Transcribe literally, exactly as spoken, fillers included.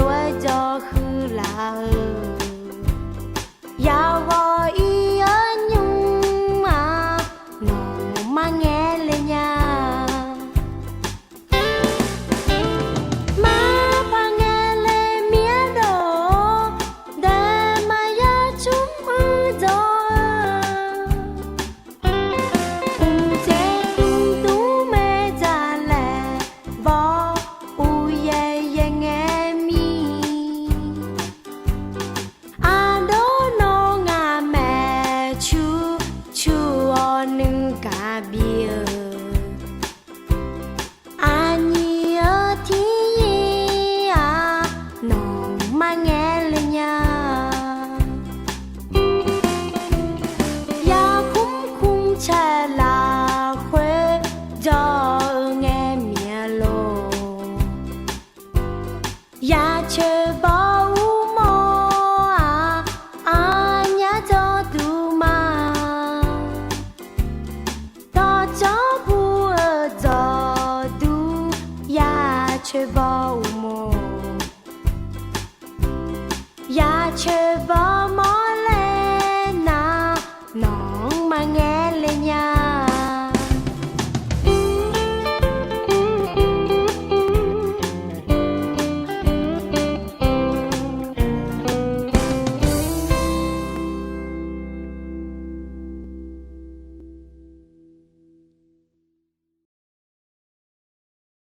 lof-aer jawr huiq laf-eu, yawqghaq ir-eu nymr-aq, nawq-anr mar ngae le nya. Mar paq ngae le mir-aer dawq-awr, dae maqya tsmr-eu jawr-eu, mqtaeq dmrdmr mae dzaq laeq, bawr uqyaer yaer ngae mir. Aqdawr nawr ngaq maeq cur cur-awr nuigaq bi-eu, aqnyir-eu tiryir-aq, nawq-anr mar ngae le nya. Yarkmr kmr caev lafkhoer jawr-eu ngae myav lor. Yacoeq baw uqmawr-aq, aqnyir jawrduq ma. Dawqjawr bu-eu dzawqduq, yacoeq baw uqmawr. Yacoeq baw